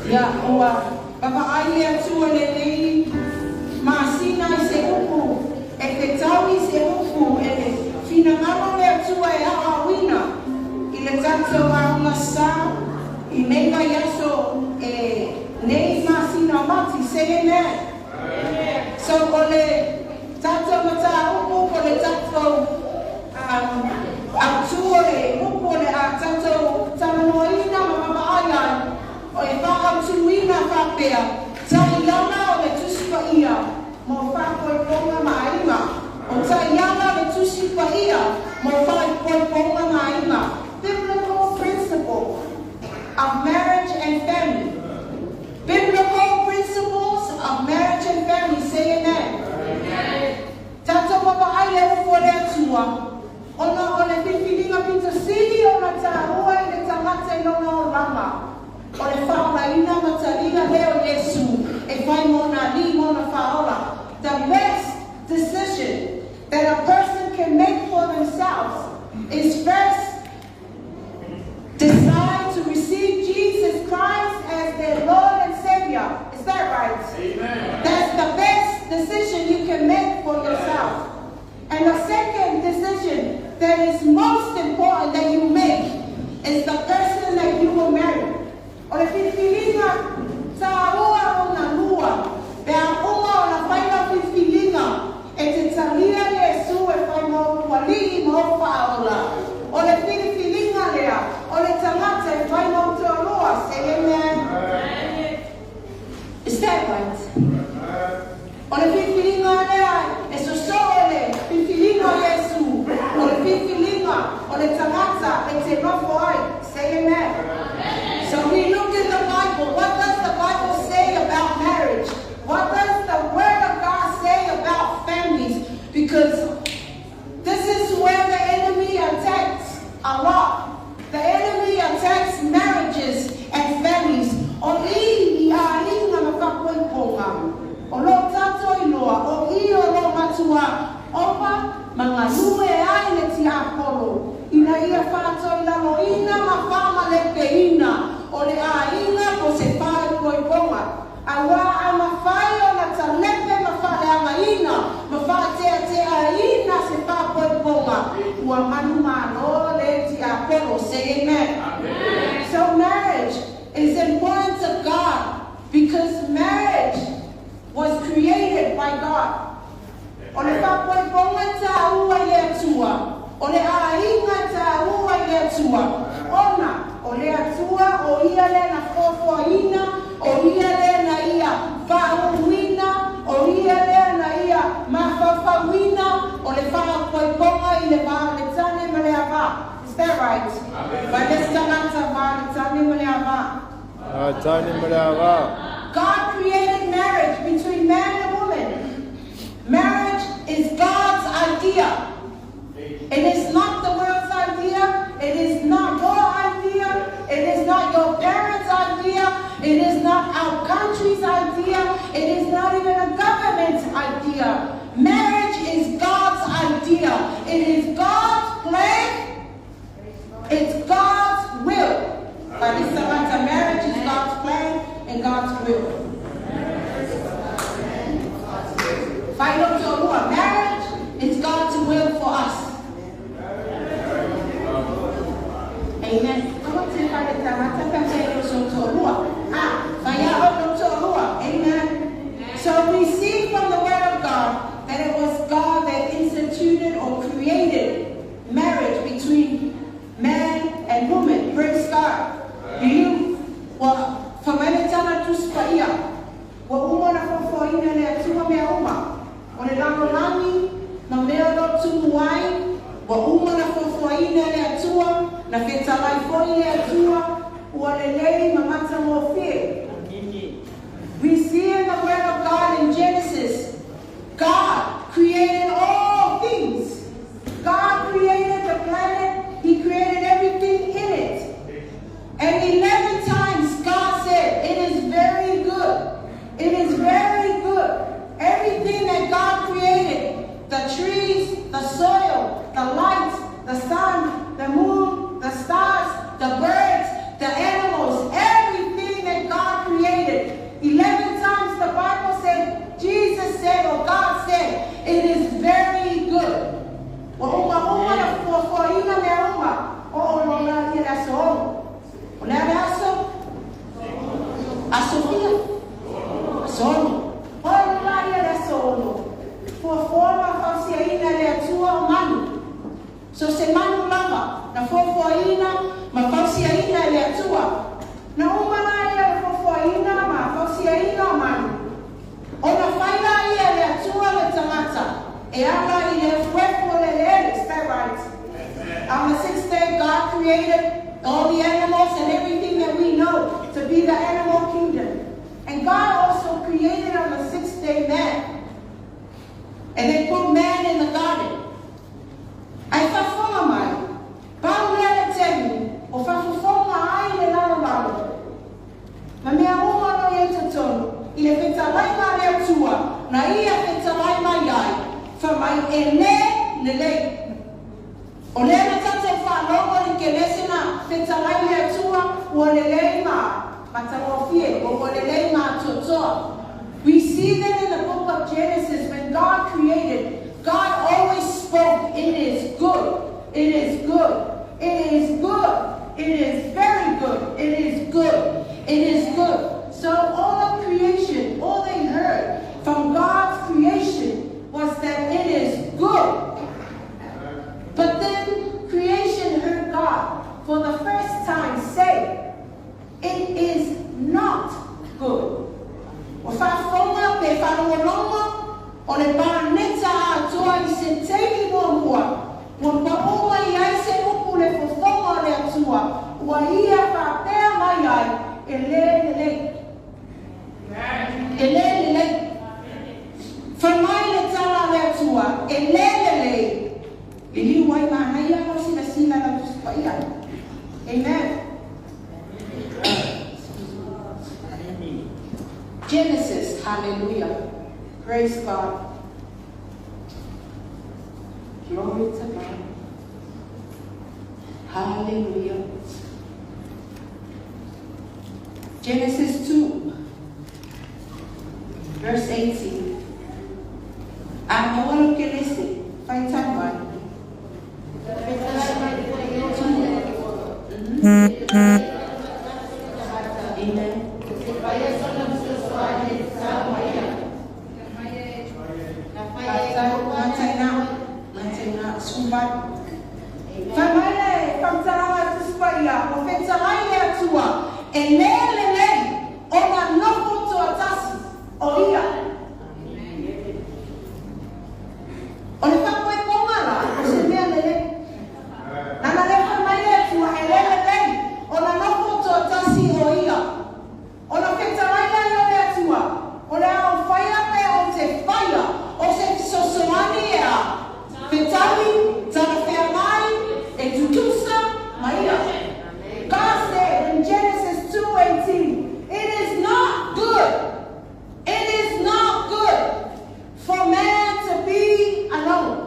Ia, ua vaavaai le Atua i lenei masina i se upu e fetaui, se upu e finagalo le Atua e aoaoina i le tatou aoga sa i nei vaiaso e nei masina o Mati. Say amen. So o le tatou mataupu po le tatou autū o le upu o le a tatou talanoaina ma vaavaai ai o e faaautuina faapea, taiala o le Tusi Paia mo faaipoipoga ma aiga. O taiala o le Tusi Paia mo faaipoipoga ma aiga. Biblical principle of marriage and family. Biblical principles of marriage and family. Say amen. Tatou vaavaai le upu o le Atua, ona o le filifiliga pito sili ona taua i le tagata i lona olaga, o le faaolaina ma talia lea o Iesu e fai mo na alii ma ona faaola. The best decision that a person can make for themselves is first decide to receive Jesus Christ as their Lord and Savior. Is that right? Amen. That's the best decision you can make for yourself. And the second decision that is most important that you make is the person that you will marry. O le filifiliga taua o na lua, pe a uma o na faina filifiliga, e te talia Iesu e fai mo ualii ma o faaola. O le filifiliga lea, o le tagata e fai mo toalua. Say amen. Is that right? O le filifiliga lea e sosoo le filifiliga o Iesu. O le filifiliga o le tagata e te nofo ai. Say amen. So we look in the Bible. What does the Bible say about marriage? What does the Word of God say about families? Because this is where the enemy attacks a lot. The enemy attacks marriages and families. O i aiga ma faaipoipoga. O lo tatou iloa, o i o lo matua opa ma galue ai le tiapolo. Ina ia faatoilaloina ma faamalepeina o le aiga po se faaipoipoga. Auā a mafai ona talepe ma faaleagaina ma faateateaina se faaipoipoga, ua manumalo le tiapolo. Say amen. So marriage is important to God because marriage was created by God. O le faaipoipoga taua i le Atua, o le aiga taua i le Atua, ona o le Atua o ia lea na foafoaina, o ia lea na ia faauluina, o ia lea na ia mafaufauina o le faaipoipoga i le va o le tane ma le ava. Is that right? Valesi tagata va le tane ma le ava. A tane ma le ava. God created marriage between man and woman. Marriage is God's idea. It is not the world's idea. It is not your idea. It is not your parents' idea. It is not our country's idea. It is not even a government's idea. Marriage is God's idea. It is God's plan. It's God's will. Marriage is God's plan and God's will. Final toalua. Marriage is God's will for us. Amen. Aua te fai le tagata pe afai e le o sou toalua. Ah, fai a oe lou toalua. Amen. So we see from the Word of God that it was God that instituted or created marriage between man and woman. Praise God. Do you, ua fai mai le tala Tusi Paia, ua uma ona foafoaina e le Atua mea uma, o le lalolagi ma mea o lo o tumu ai, ua uma ona foafoaina e le Atua, na fetalai foi le Atua, ua lelei ma matagofie. We see in the Word of God in Genesis, God created all things. God created the planet. He created everything in it. And 11 times God said, "It is very good. It is very good." Everything that God created, the trees, the soil, the light, the sun, the moon, the stars, the birds, the animals, everything. Aso fia? Aso 6. O alu laia i le aso 6, fuafua ma fausiaina e le Atua o manu. So se manu lava, na fuafuaina ma fausiaina e le Atua. Na uma laia le fuafuaina ma fausiaina o manu. Ona fai laia e le Atua le tagata e ala i le efuefu o le eleele. Is that right? On the sixth day, God created all the animals and everything that we know to be the animal kingdom. And God also created on the sixth day man. And they put man in the garden. Ae faafofoga mai, pau lea le taimi o faafofoga ai le lalolalo ma mea uma o lo o i ai totonu i le fetalaiga a le Atua na Ia fetalai mai ai, fai mai e le lelei. O lea na tatou faalogo i le Kenese na fetalai le Atua ua lelei ma matagofie, ua lelei ma atoatoa. We see that in the book of Genesis, when God created, God always spoke, "It is good, it is good, it is good, it is very good, it is good, it is good." So all of creation, all they heard from God's creation was that it is good. But then creation heard God for the first time say, "It is not good." Ua faafofoga pe faalogologo o le palaneta atoa i se taimi muamua ua pau mai ai se upu le fofoga o le Atua ua Ia faapea mai ai e le lelei. E le lelei. Fai mai le tala a le Atua e le lelei. Liliu ai manaia lau silasila lau Tusi Paia. Amen. Genesis, hallelujah. Praise God. Glory to God. Hallelujah. Genesis 2, verse 18. A maua lau Kenese, faitau mai. Amen. Fai mai le faamatalaga a le Tusi Paia, Ua fetalai le Atua e le lelei ona nofo toatasi o ia. O le faamoepoga la, o se mea lelei. Leaga lea fai mai le Atua e le lelei ona nofo toatasi o ia. Ona fetalai laia o le Atua, O le a ou faia pe ou te faia o se fesoasoani ea fetaui talafeagai e tutusa ma ia. God said in Genesis 2:18, It is not good, it is not good for man to be alone.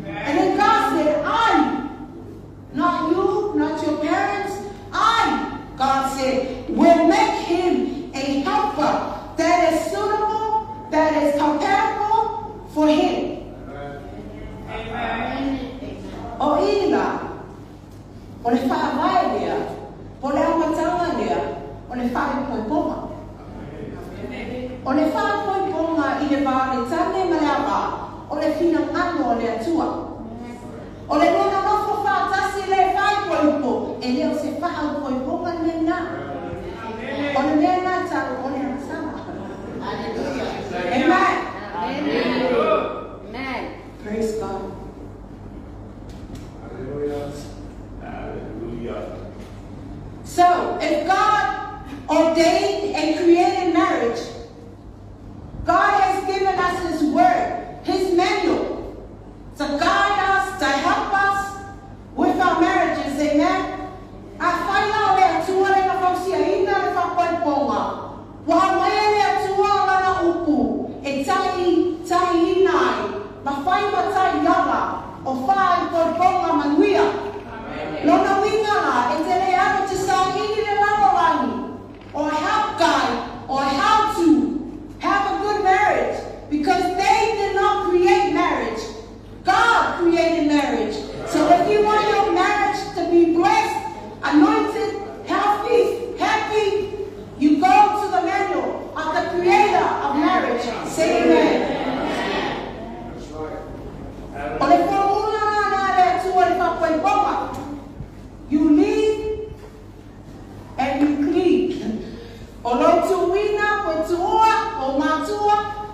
And then God said, I, not you, not your parents, I, God said, will make him a helper that is suitable, that is compatible for him. O i la, o le faavae lea, po o le amataga lea, o le faaipoipoga. O le faaipoipoga i le va o le tane ma le ava, o le finagalo o le Atua. O le lona nofo faatasi le faaipoipo, e le o se faaupoipoga le mea lena. O le mea lena e tau o le agasala. Amen. Praise God. So, if God ordained and created marriage, God has given us His word, His manual, to guide us, to help us with our marriages. Amen. Afai la o le Atua le na fausiaina le faapoipoga, ua aumaia e le Atua lana upu e taitaiina ai ma fai ma taiala o faaipoipoga manuia. Lona uiga la, e te le alu te saili le lalolagi o help guide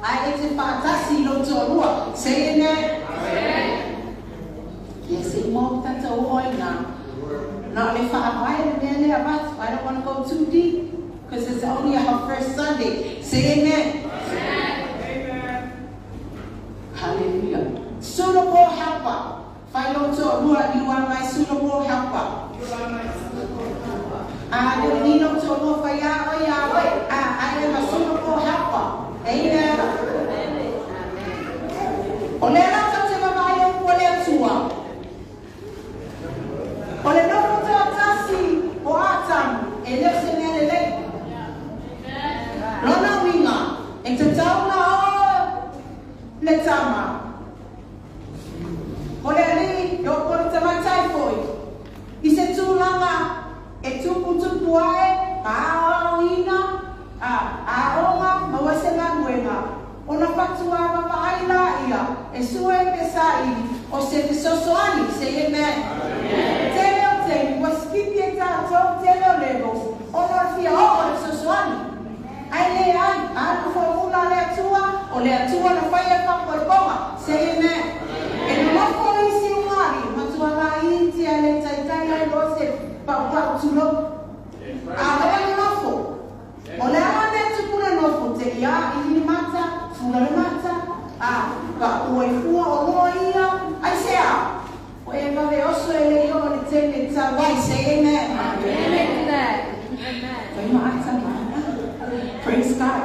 Ai e te whaatasi lo toalua. Say amen. Amen. Yes, e mo tata o hoi nā. Na le whaawai le mea lea vatu. I don't want to go too deep because it's only our first Sunday. Say amen. Amen. Hallelujah. Suitable helper. Whai lo toalua, you are my suitable helper. You are my suitable helper. A le ni lo toalua whai a oi a oi. I am a suitable helper. Amen. O le rata te mamae o kua le atua. O le nofo tasi o Atamu e leo se mea lelei. Lona uiga e te tauna o le tama. O le alii o ko le tamaitai foi. I se tulaga e tupu tupu ae, aoaoina, aoga maua se galuega. Ona faatoa vaavaai lea e sue pe saili o se fesoasoani. Say amen. Tele o taimi ua skipi e tatou tele o levels ona o le fia oo le fesoasoani. Ai le ai, alu formula le Atua, o le Atua na fai e faapoipoga. Say amen. E nonofo isi ugari, matua laiti a le taitai ai loa se paupau tulou. A loa nonofo. O le aga mea tupu le nofo te ia i ni mata, fula le mata, a pa ua i fua o loa ia, ai se a. O e vave oso e le o le teme tauai. Say amen. Amen to that. Amen. Whai maata mana. Praise God.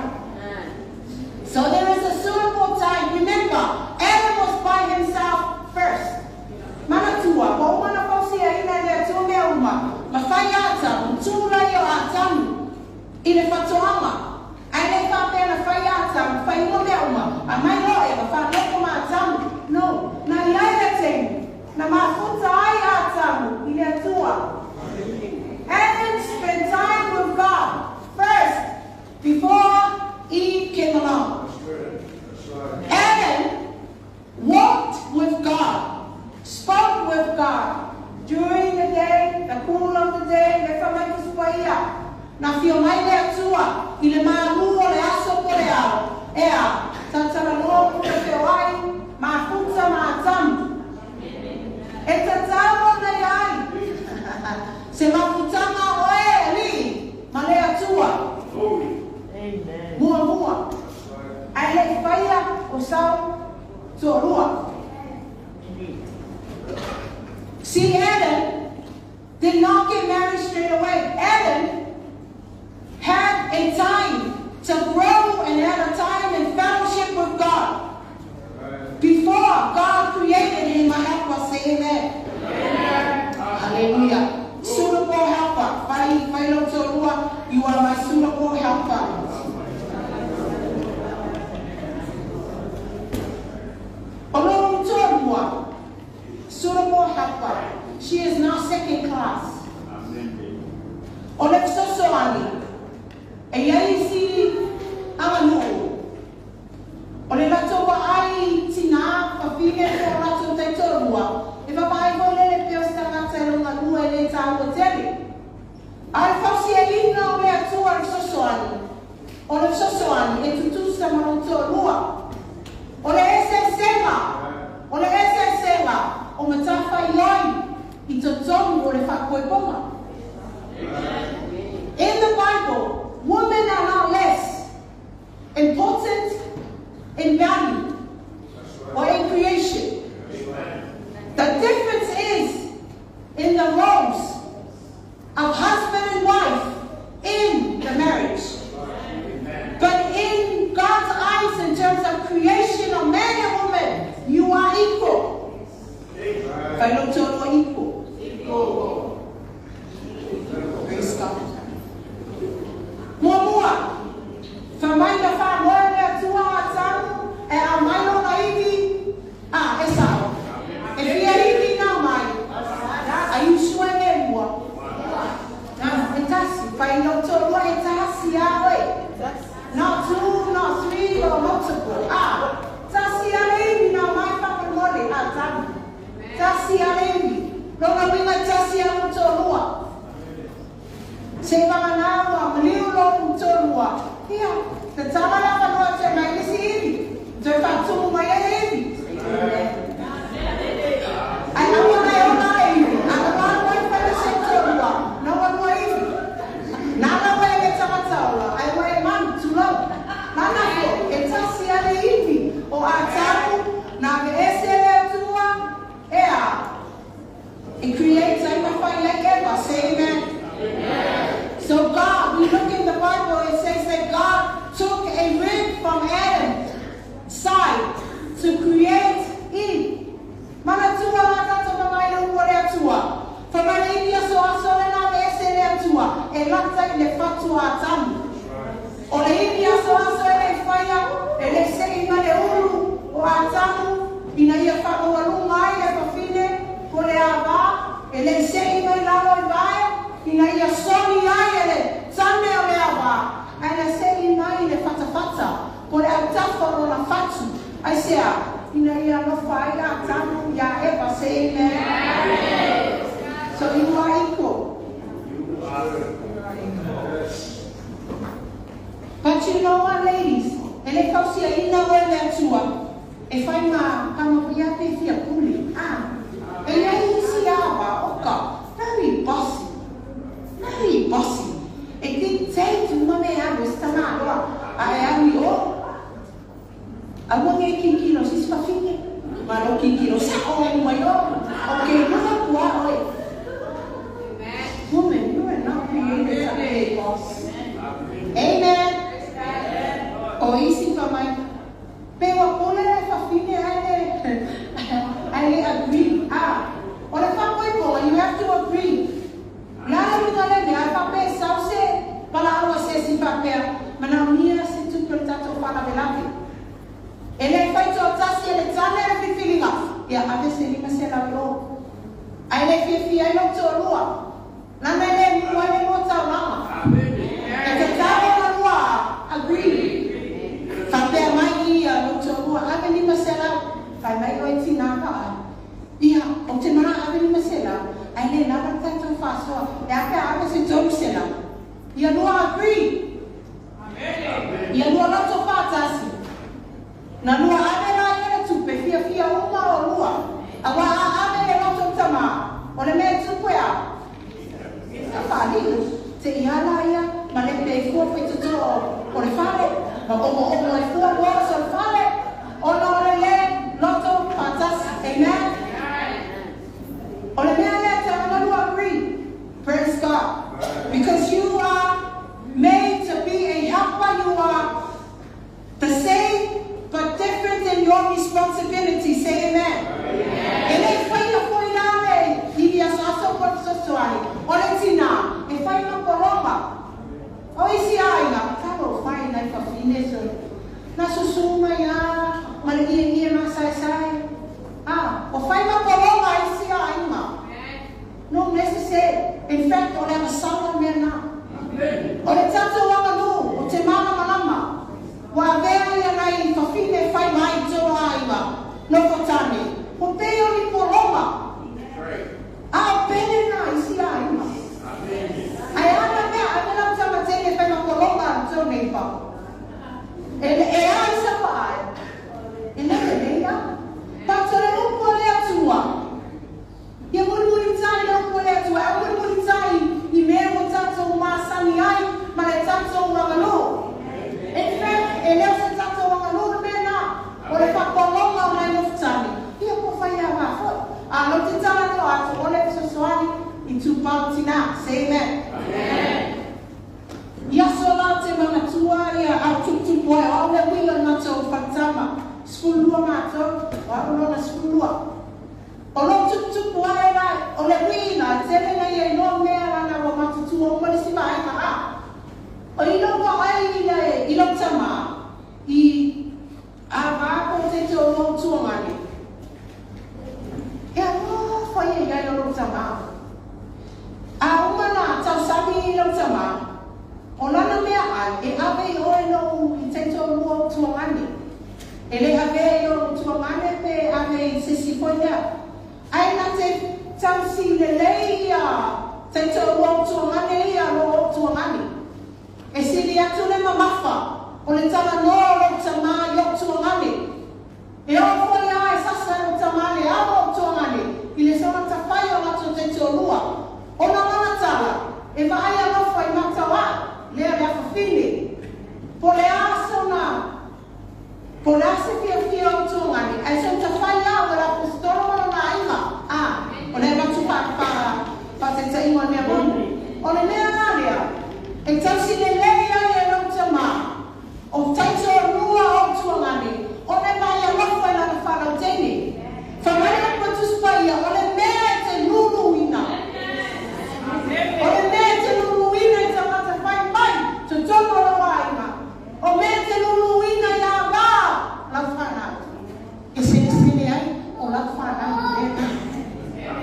So there is a suitable time. Remember, Adam was by himself first. Manatua, ko umana fausia ina le atua mea uma. Ma whai Atamu, tūla i o Atamu. I le whatoanga. Ai le whapea na whai Atamu, whai uma mea uma. A mai loa e ma whanoko ma Atamu. No, na i ai le taimi. Na mafuta ai Atamu i le Atua. Adam spent time with God first before Eve came along. Adam walked with God, spoke with God during the day, the cool of the day, le whamaikuspaia. Na fio mai le Atua i le malu o le aso po le ao. Ea, tatara loa ku te whai, mafuta ma Atamu. E tatau na iai. Se mafutanga o e ali, ma le Atua. Amen. Mua mua. Ai le whaia o sau toalua. See, Adam did not get married straight away. Adam had a time to grow and had a time in fellowship with God before God created him a helper. Say amen. Hallelujah. Suitable helper. Whai, whai lo toalua, you are my suitable helper. O lo toalua, suitable helper. She is not second class. O le fesoasoani, e iai isi aganuu. O le latou vaai tinā, fafine po o latou taitoalua, e vaavaai foi lele pei o se tagata e logalua e le taua tele. A le fausiaina o le Atua le fesoasoani, o le fesoasoani e tutusa ma lou toalua. O le eseesega, o le eseesega o matafaioi i totonu o le faakoepoga. In the Bible, women are not less important in value or in creation. The difference is in the roles of husband and wife in the marriage. But in God's eyes, in terms of creation of man and woman, you are equal. Whai lo toalua equal. Praise God. Mua mua, whamai na whamoe le Atua Atamu, e a mai lona ivi, a e sao. E fia ivi nā mai, a usua e lua. Na, e tasi, whai lo toalua e tasi a oe. Not two, not three, or multiple. Ah, tasi a le ivi nā mai whakamole, Atamu. Tasi a le ivi. Lona uiga tasi a lo toalua. Se whanganau a maliu lo toalua. Ia, te tala la whanua te mai nisi ivi. tumu mai ai ivi. Ai aua na e ona le ivi. A na walu ai whaina se tōrua. Na walu ai ivi. Nā la wai le tangata ola. Ai wai e manu tulau. Nana fo, e tasi ale ivi. O a tamu, nā me ese le atua, e a. It creates ai mawhai like Eva. Say amen. Amen. So God, we look in the Bible, it says that God took a rib from Adam's side to create Eve. Mana tua la tato mangai le uo le atua. Whamana ibi aso aso le nā me ese le atua. E lata i le fatua a tamu. O le ibi aso aso e le whaia, e le sei ma le uru o a tamu. Ina ia whakawalu mai le whawhine, ko le awa, e le sei mai lalo i vae, ina ia soni ai e le tane o le awa. Ai na sei mai le whatawhata, ko le autafa o la whatu. Ai sea, ina ia lofa ai a tamu ia Eva, say amen. Amen. So you are equal. You are equal. But you know what, ladies? E le kausia ina oe le atua. E whai mā kama pia pe fia pule. Ah. E ia isi awa, oka. Very bossy. Very bossy. E dictate uma me alu, e stana aloa. A e au i o. A ua nge kikilo, sis whawhine. Ma lo kikilo, sa o e mai o. Okay, luka kua oe. Woman, you are not created to be a boss. Amen. O isi fa mai. Pe wa pole le whawhine ai le agree. Ah, o le whakoi po, you have to agree. Nā runga le mea, whape sau se, pala aua se si whapea, mana mia se tupu le tatou whalavelave. E le whaito o tasi e le tane le whiwhiringa, ia ave se lima se lau o. Ai le whiwhi ai lo tō lua. Nana le mua le mua tau lama. E te tau o lua, agree. Whapea mai ia lo tō lua, ave lima se lau. Whai mai oe tina ka ai. Ia, o te mana ave lima se lau. Ai le lava tatou whasoa. E ape ave se tolu se lau. Ia lua agree. Ia lua loto whātasi. Na lua ave la ia le tupe, fia fia uma o lua. A wa a ave le loto tama. O le mea tupe a. Ka whāliu. Te iala ia, ma le pe fua whaitoto o le whare. Ma omo omo e fua lua so le whare. Ona o le le loto whātasi. Amen. O le mea lea te ana lua agree. Praise God. Because you are made to be a helper. You are the same but different in your responsibility. Say amen. E le whaia foi la le iwi aso aso po sosoani. O le tina, e whai ma poloma. O isi ainga, talo whai nai whawhine so. Na susuma ia, ma le ie ie ma sai sai. Ah, o whai ma poloma isi ainga. No necessary. In fact, o le amasala mea nā. O le tatou wanga o te mana malama. Wa avea ia nai whawhine whai mai tō aiga. No kotane. O pe o ni poloma. A o pene nā isi aiga. Ai ana mea, ave lau tamatene whai ma poloma tō nei pa. E ai sa pa ai. E le leia. Pato le upo le atua. Ia muri muri tai le upo le atua. E muri muri tai i mea mo tātou maasani ai ma le tātou wangalo. In fact, e leo se tātou wangalo le mea nā. O le whapolonga o nai nofutani. Ia po whai a wā foi. A no te tala no atu o le sosoani i tūpau tina. Say amen. Amen. Ia so lau te mana tua ia au tuputupu ai. O le wila mātou whantama. Sfulua mātou. O au lona sfulua. O lo tuputupu ai la, o le wina, tele na ia inoa mea lana wa matutua o male si mai ka a. O ilo wa ai i ilo tama, i a vāko te te o lo tuangane. E a whai e iai o lo tama. A umana tau sami i lo tama, o lana mea ai, e ave i oe no i te te o lo tuangane. E le ave i o tuangane pe ave i sisi foia. Ai na te tausi le lei ia, te te o tuangane ia lo tuangane. E sili atu le mamafa, o le tala noa lo tama i o tuangane. E o foi a e sasa e o tamale a o tuangane i le sona tafai o lato te tolua. O na lana tala e vaai alofa i matawa lea le afafine. Po le a sona po le a se fia fia o tuangane ai son tafai a o la apostolo ma lona aiga. A o le avatu pa pa pa te tainga o le mea moni. O le mea la lea e tausi lelei ai e lou tamā o taitoalua o tuagane o le vaai alofa i lana falautene. Fai mai le Atua Tusi Paia o le mea e te luluina. O le mea e te luluina i tagata fai mai totonu o lou aiga. O mea e te luluina ia va lau fanau. E selesele ai o lau fanau i lea mea.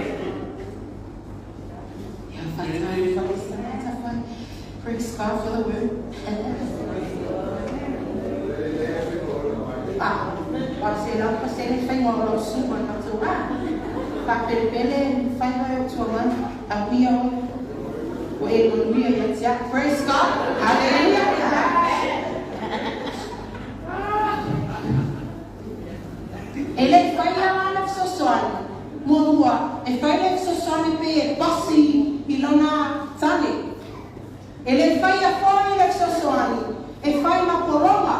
Ia fatai fa le tagata fai. Praise God for the word. Ah, wa se lau pasene faiga o lau suka na tau a. Faapelepele faiga e o tuagana. A uia oe. Ua e manuia ia te au. Praise God. Hallelujah. E le i faia la le fesoasoani, muamua e fai le fesoasoani pe e pasi i lona tane. E le i faia foi le fesoasoani e fai ma pologa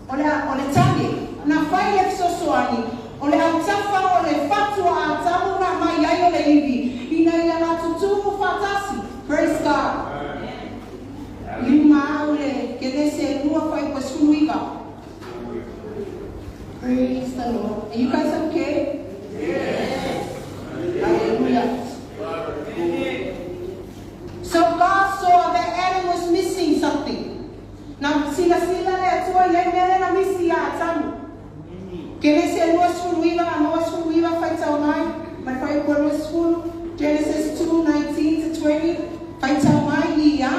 o le o le tane. Na fai le fesoasoani o le autafa o le fatu a Atamu na mai ai o le ivi ina ia latou tumu faatasi. Praise God. Lima au le Kenese e lua faaiuga 19. Praise the Lord. Are you guys okay? Yes. Hallelujah. So God saw that Adam was missing something. Na silasila le Atua i ai mea lea na misi ia Atamu. Kenese 29 a 29 faitau mai, ma le fuaiupu e 20, Genesis 2:19 to 20, faitau mai i ia.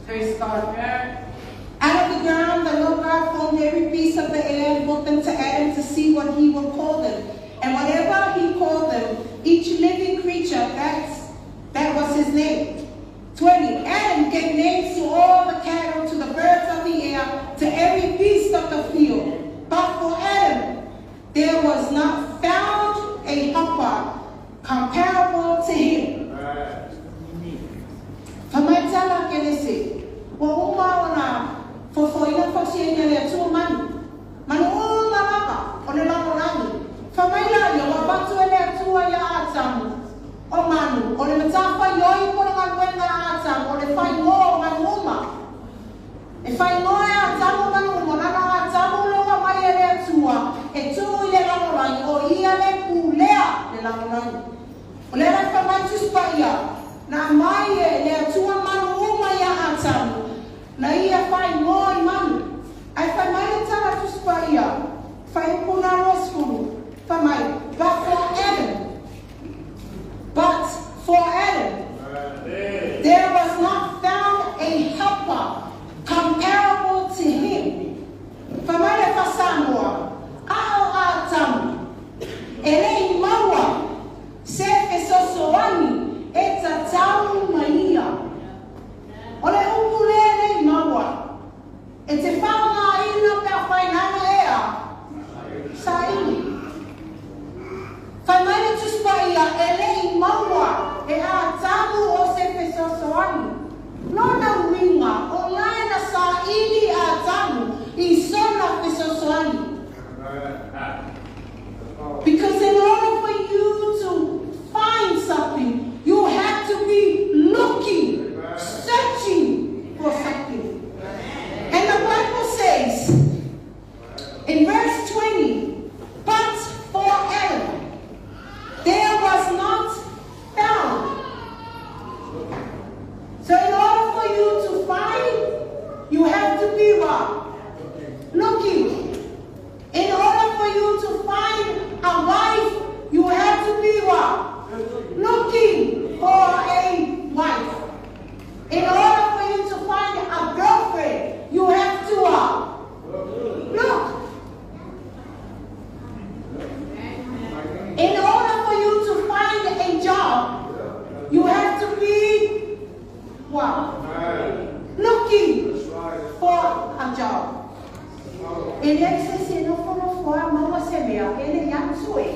Praise God. Out of the ground the Lord God formed every beast of the air and brought them to Adam to see what he would call them. And whatever he called them, each living creature, that was his name. 20. Adam gave names to all the cattle, to the birds of the air, to every beast of the field. But for Adam, there was not found a helper comparable to him. Famaitala Kenese, ua uma ona fofoina fausiaina e le Atua manu. Manu uma lava o le lalolagi. Fai mai laia, ua avatu e le Atua ia Atamu o manu, o le matafaioi po le galuega a Atamu, o le faigō o manu uma. E faigō e Atamu manu uma, na na Atamu le ua mai e le Atua e tū i le lalolagi, o ia le pulea le lalolagi. O lea la e fai mai Tusi Paia, na aumai e le Atua manu uma ia Atamu, na ia faigō i manu. Ae fai mai le tala Tusi Paia, fuaiupu na 20, fai mai, But for Adam, but for Adam, there was not found a helper comparable to him. Fai mai le Faa-Samoa, A o Atamu, e le i maua se fesoasoani e tatau ma ia. O le upu lea e le i maua, e te faaaogaina pe afai nana ea saili. Fai mai le Tusi Paia, e le i maua e Atamu o se fesoasoani. Lona uiga, o lae na saili a Atamu i sona fesoasoani. Because in order for you to find something, you have to be looking, searching for something. And the Bible says in verse 20, but for Adam, there was not found. So in order for you to find, you have to be what? what? Looking. In order for you to find a wife, you have to be what? Looking for a wife. In order for you to find a girlfriend, you have to what? Look. In order for you to find a job, you have to be what? Looking for a job. E le se no fono foa maua se mea e le ian sue.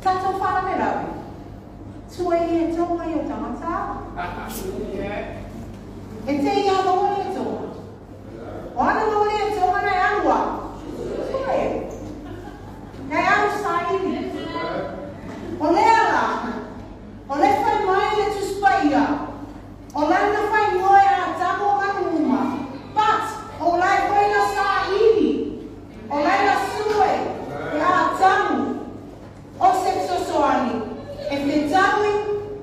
Tatou whana me rawe. Sue i e tonga i o tangata. E te ia maua le tonga. O ana maua le tonga na e anua. Sue. Na e anu saili. O lea la. O le whai mai le tuspaia. O lana whai ngoe a tamo manuma. But o lai whai na saili. O lai na sue. E a tamu. O se sosoani. E whetaui,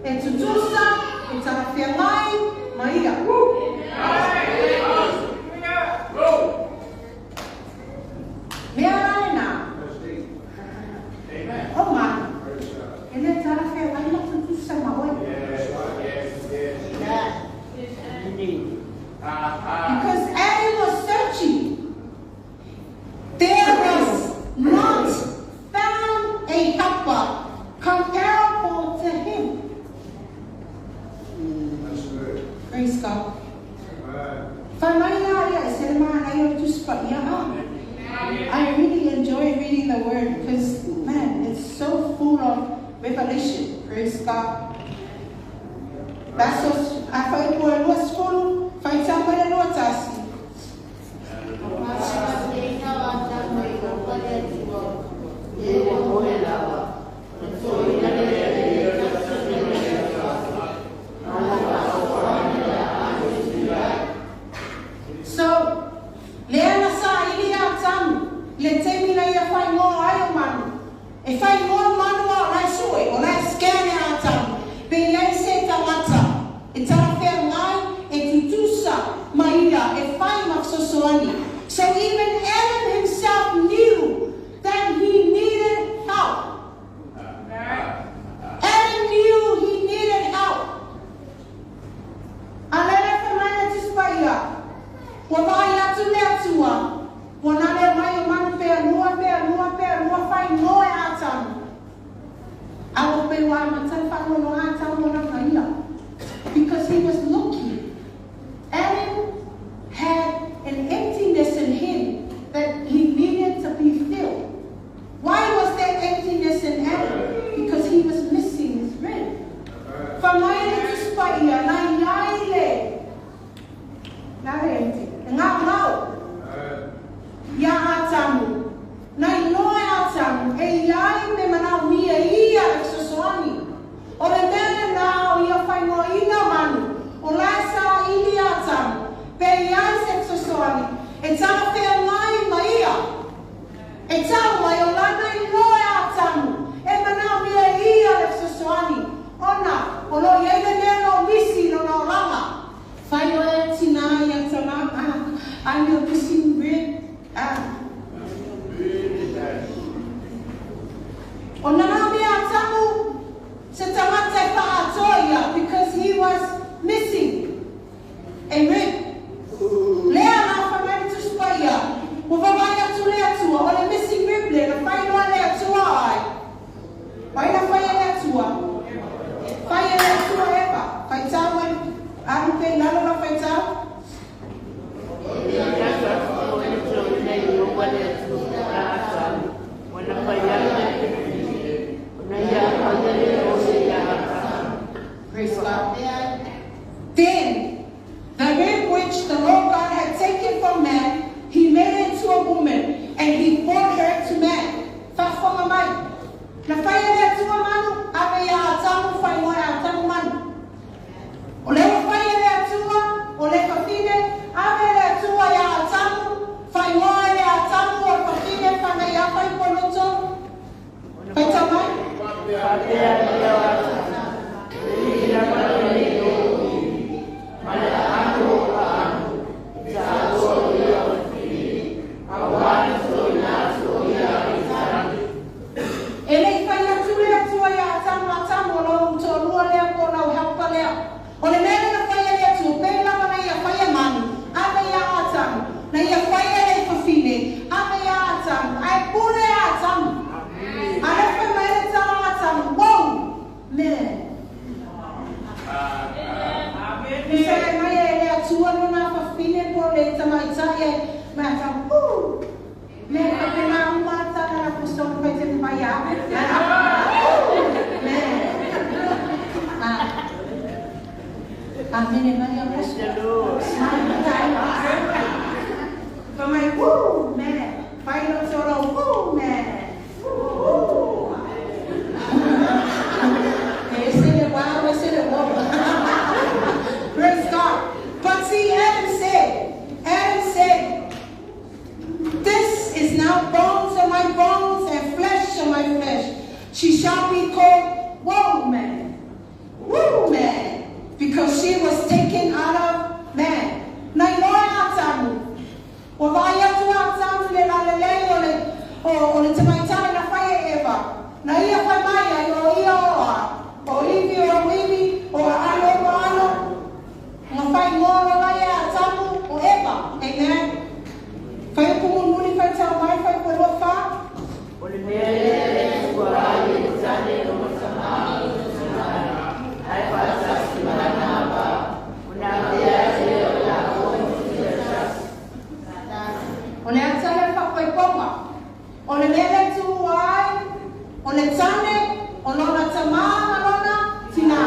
e tutusa, e tarawhia mai, maia. Mea rane nā. O manu. E le tarawhia mai ma tutusa ma oe. Because Adam was searching. There was not found a helper comparable to him. Praise God. I really enjoy reading the word because, man, it's so full of revelation. Praise God. That's what I find was full. Find somebody who us. So, lea sa ili a tamu, le temi na ia whai ngō ai o manu. E whai ngō manu a o lai sue, o lai skane a tamu. Pe iai se tangata, e tarawhea ngai, e tutusa maia, e whai mafsosoani. So even Adam himself knew that he needed help. Adam knew he needed help. Alele whamaina tuspaia. Ua vai atu le atua. Ua nale mai o manu pea lua pea lua pea lua whai ngoe a tamu. Awa pe wā matan whangono a tamu na maia. Because he was looking. Adam had an emptiness in him that he needed to be filled. Why was there emptiness in Adam? Because he was missing his rib. Whamaina tuspaia na iaile. Nā empty. Ngā ngau. Ia atamu. Na iloe atamu. E iai me manau mia ia e sosoani. O le mele nā o ia whaingoa ina manu. O lai sa ili atamu. Pe iai se sosoani. E tarawhea ngai maia. E tau mai o lana iloe atamu. E manau mia ia e sosoani. Ona, o lo iai le mea no misi no no langa. Whai oe tina ia tana. I'm your missing rib. O nana mea tamu se tangata e whaatoia because he was missing a rib. Lea nā whamani tuspaia. Ua wawai atu le atua. O le missing rib le na whainoa le atua ai. Wai na whai le atua. Whai le atua epa. Whai tau ai. Aru pe lalo na whai tau. Praise God. Then, the rib which the Lord God had taken from man, he made into a woman, and he brought her to man. Whawhanga mai. Na whai le atua manu, ave ia atamu whai ngoe atamu manu. O le whai le atua, o le whawhine, ave le atua ia atamu, whai ngoe le atamu o whawhine whana ia whai ponoto. Whai tamai? Tusa e mai e le atua lona fafine po le tamaitai e ma ta woo. Me ka pena uma tala la puso fai te mai a. Me. Ah. Amen mai a puso. Smile. Fa mai woo man. Fai lo solo woo man. Woo. Ese le wow, ese le wow. Praise God. But see, Adam said, this is now bones of my bones and flesh of my flesh. She shall be called woman. Woman. Because she was taken out of man. Na iloa Atamu. O vai atu Atamu le la le lei o le o le tamaitane na whai e Eva. Na ia whai mai ai o ia oa. O iwi o iwi o alo o alo. Nga whai ngoro lai e Atamu o Eva. Amen. Whai o kumu muli whai tau mai whai koe rua wha. O le mea lea e tua ai e le tane o lona tamā ma lona tinā, ae faatasi ma lana avā, ona avea ai lea o laua ma tino e tasi. O le ata le whakoiponga. O le mea le tua ai, o le tane, o lona tamā ma lona tinā.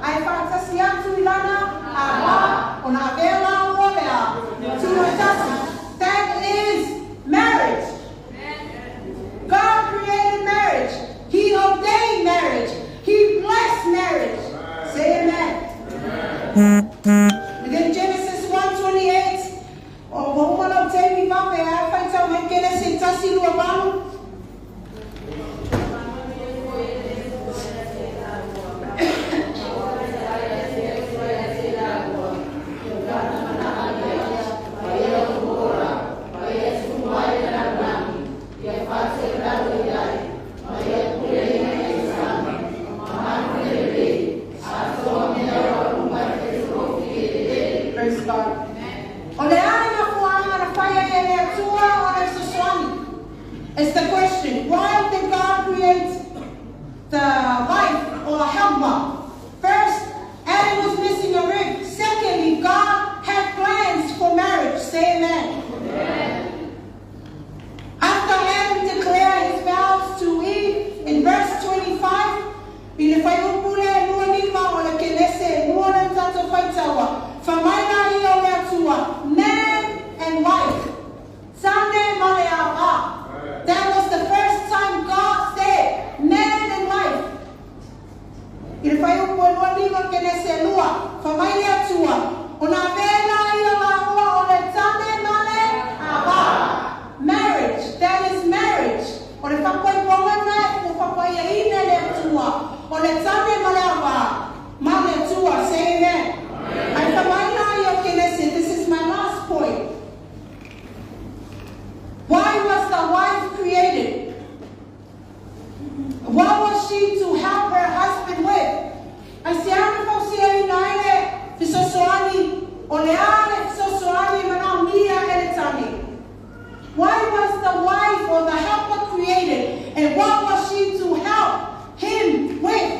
Ae faatasi atu i lana avā, o na avea laua lea. Tino e tasi. That is marriage. God created marriage. He ordained marriage. He blessed marriage. Say amen. And then Genesis 1:28. O wa uma lau taimi vape a whai tau mai kene se tasi lua valu. Praise God. O le a na fuanga na whaia e le atua o le sosoani. It's the question, why did God create the wife or a helper? First, Adam was missing a rib. Secondly, God had plans for marriage. Say amen. After Adam declared his vows to Eve in verse 25, i le whai upule lua lima o le kenese lua le tato whaitaua. Whamaina ia o le atua, man and wife. Tane ma le ava. That was the first time God said, man and wife. I le whai upu e lua lima kenese lua. Whamai le atua. O nā vela ia la ua o le tane ma le ava. Marriage, that is marriage. O le whakoi ponga na o whakoi e ine le atua. O le tane ma le ava. Ma le atua, say amen. Ai whamaina ia kenese, this is my last point. Why was the wife created? What was she to help her husband with? Ai se ana fausia ina ele fisosoani, o le ale fisosoani mana mia ele tane. Why was the wife or the helper created? And what was she to help him with?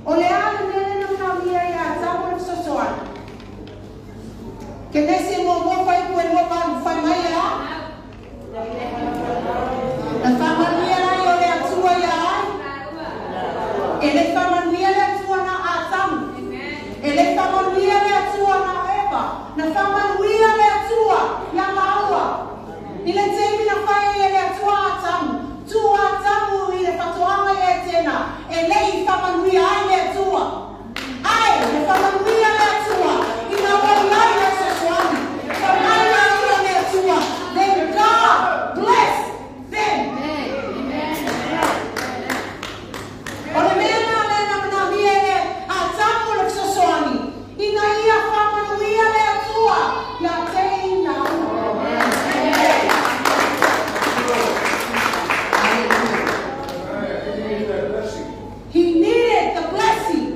O le ale mele na mana mia ia tamu le fisosoani. Ke nese mo mo whai kue mo paru whai mai a? Na whamanuia lai o le atua ia ai? E le whamanuia le atua na Atamu. E le whamanuia le atua na Eva. Na whamanuia le atua ia maua. I le teimi na whai e le atua Atamu. Tu Atamu i le whatoanga e tēnā. E le i whamanuia ai le atua. Ai, le whamanuia le atua. I ngā wai ai le sosoani. Whamanuia ia le atua. Then God bless them. O le mea nā le na mana mia e a tamu le sosoani. Ina ia whamanuia le atua. Ia te ina ua. He needed that blessing. He needed the blessing.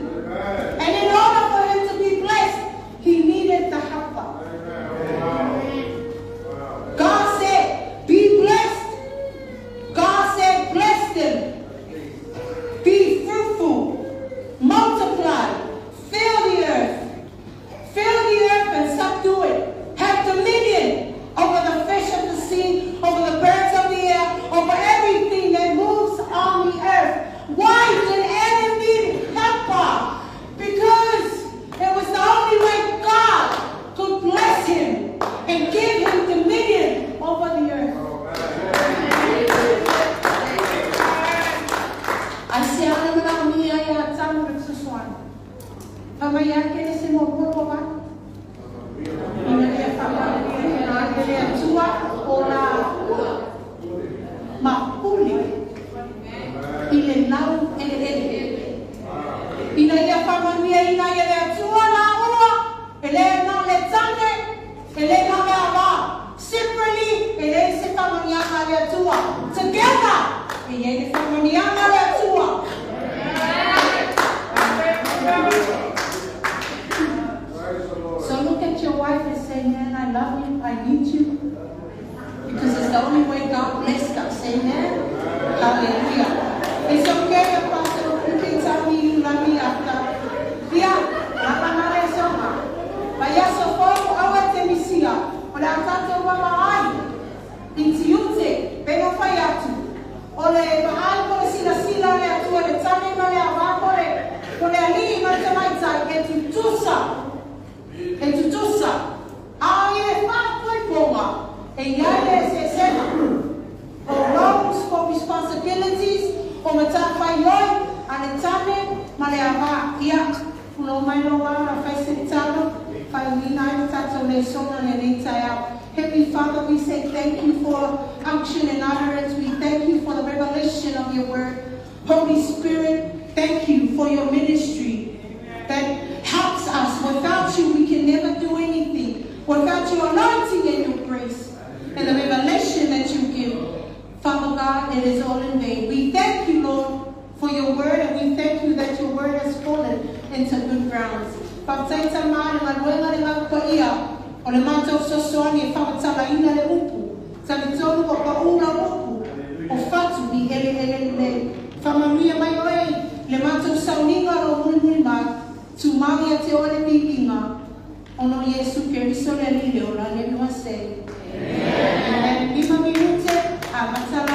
Fai mai ia Kenese 1, 2, 8. Ina ia faamanuiaina ai e le Atua o laua mapuli i le laueleele. Ina ia faamanuiaina ai e le Atua laua, e le na o le tane, e le na o le ava. Separately, e leai se faamanuiaga a le Atua. Together, e i ai le faamanuiaga a le Atua. Praise the Lord. So look at your wife and say, "Man, I love you, I need you." Because it's the only way God blessed us. Amen. Hallelujah. It's okay, Apostle. You can tell me you love me after. Ia, lava na le soga. Vaiaso fou aua e te misia. O le a tatou vaavaai i tiute, pe na fai atu. O le vaai po le silasila a le Atua le tane ma le ava po le alii ma le tamaitai e tutusa. E tutusa. A i le faafoefoga, e i ai le eseesega. O roles for responsibilities, o matafaioi a le tane ma le ava. Ia, pulo mai lo wā na fai se talo, faaiuina ai le tatou lesona lenei taeao. Heavenly Father, we say thank you for unction and utterance. We thank you for the revelation of your word. Holy Spirit, thank you for your ministry that helps us. Without you, we can never do anything. Without your anointing and your grace and the revelation that you give, Father God, it is all in vain. We thank you, Lord, for your word, and we thank you that your word has fallen into good grounds. Faafetai Tama le galuega le galupaia o le matou fesoasoani e faamatalaina le upu. Talitonu ua paū lau upu o fatu i eleele lelei. Faamanuia mai oe le matou sauniga o lou mulimuli mai. Tumau ia te oe le viiga. Ona o Iesu Keriso le Alii le ola. And everyone say, Amen. 5 minute, amata.